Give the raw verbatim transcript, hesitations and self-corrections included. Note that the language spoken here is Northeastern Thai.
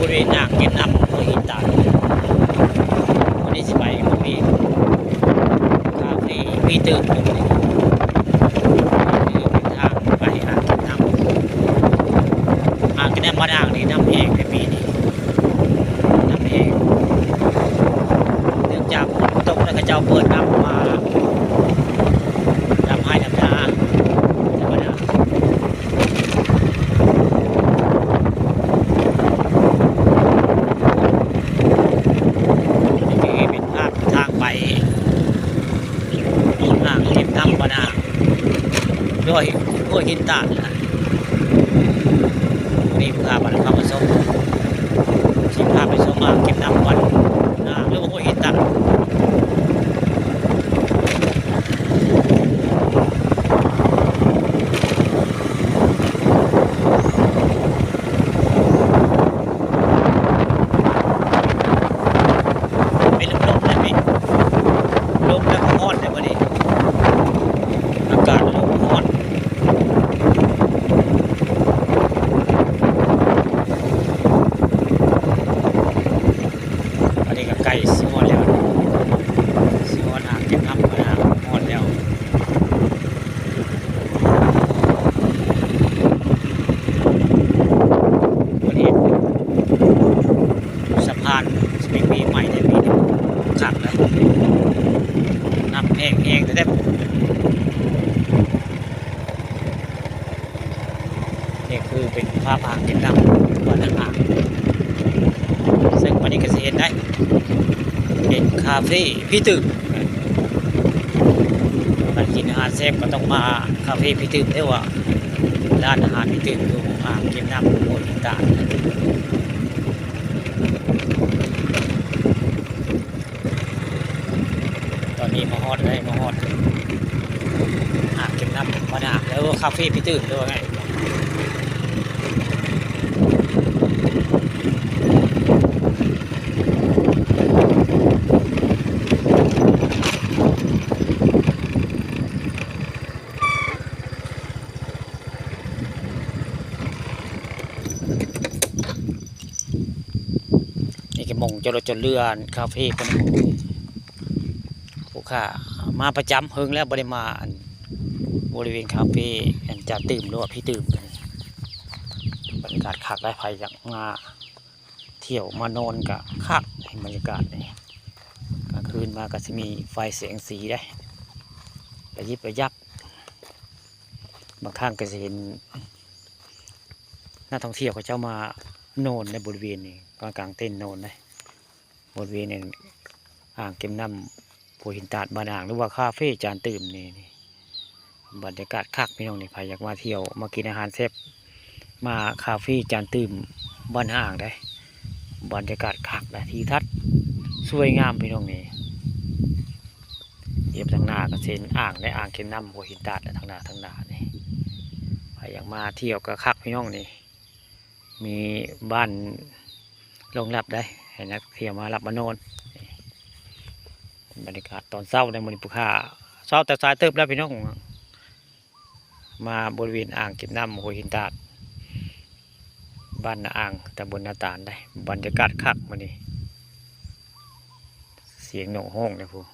เวณอ่างเก็บน้ำห้วยหินตาด วันนี้สิไปมันมีคาเฟ่มีตึกอยู่นี่ นี่เป็นทางไปอ่างเก็บน้ำ อ่างเก็บน้ำบ้านอ่างนี่น้ำแห้งในปีนี้ น้ำแห้ง เนื่องจากฝนตกแล้วเขาเจ้าเปิดน้ำมาดำไร่ดำนา ธรรมดา นี่เป็นภาพทางไป อ่างเก็บน้ำบ้านอ่าง ด้วยห้วยหินตาดนะ นี่พาไปพาไปชม สิพาไปชมอ่างเก็บน้ำบ้านอ่าง หรือว่าห้วยหินตาด เป็นลมๆ แล้วนี่ ลมแล้วก็ฮ้อนเลยวันนี้ อากาศลมฮ้อน อันนี้ก็ใกล้สิฮอดแล้ว สิฮอดอ่างเก็บน้ำแล้ว ฮอดแล้ว ประเทศสะพานสปริงเวย์ใหม่ในปีนี้ คักนะ น้ำแห้งแห้งแต่ นี่คือเป็นภาพอ่างเก็บน้ำบ้านอ่าง ซึ่งวันนี้ก็สิเห็นได้ เป็นคาเฟ่พี่ตื่ม การกินอาหารแซ่บก็ต้องมาคาเฟ่พี่ตื่ม เรียกว่าร้านอาหารพี่ตื่มอยู่อ่างเก็บน้ำห้วยหินตาด ตอนนี้มาฮอดได้ มาฮอดอ่างเก็บน้ำบ้านอ่างแล้ว คาเฟ่พี่ตื่มด้วยไง นี่ก็หม่องจอดรถจอดเรือ คาเฟ่เพิ่น ลูกค้ามาประจำ เฮิงแล้วบ่ได้มาอันบริเวณคาเฟ่อันจานตื่มหรือว่าพี่ตื่ม บรรยากาศคักได้ ไผอยากมาเที่ยวมานอนก็คัก บรรยากาศนี่ กลางคืนมาก็สิมีไฟแสงสีได้ ระยิบระยับ บางครั้งก็สิเห็นนักท่องเที่ยวเขาเจ้ามานอนในบริเวณนี้ กางเต็นท์นอนนะ บริเวณนี้ อ่างเก็บน้ำห้วยหินตาดบ้านอ่าง หรือว่าคาเฟ่จานตื่มนี่ นี่ บรรยากาศคักพี่น้องนี่ ไผอยากมาเที่ยวมากินอาหารแซ่บ มาคาเฟ่จานตื่มบ้านอ่างได้ บรรยากาศคักนะ ทิวทัศน์สวยงามพี่น้องนี่ เดี๋ยวทางหน้าก็เส้นอ่างในอ่างเก็บน้ำห้วยหินตาดนะ ทางหน้า ทางหน้านี่ ไผอยากมาเที่ยวก็คักพี่น้องนี่ มีบ้านรองรับได้ ให้นักเที่ยวมาหลับมานอน บรรยากาศตอนเช้าในมื้อนี้ ผู้ค้าเช้าแต่สายเติบแล้วพี่น้อง มาบริเวณอ่างเก็บน้ำห้วยหินตาด บ้านนาอ่าง ตำบลนาตาลได้ บรรยากาศคักมื้อนี้ เสียงนกฮ้องนะพู้น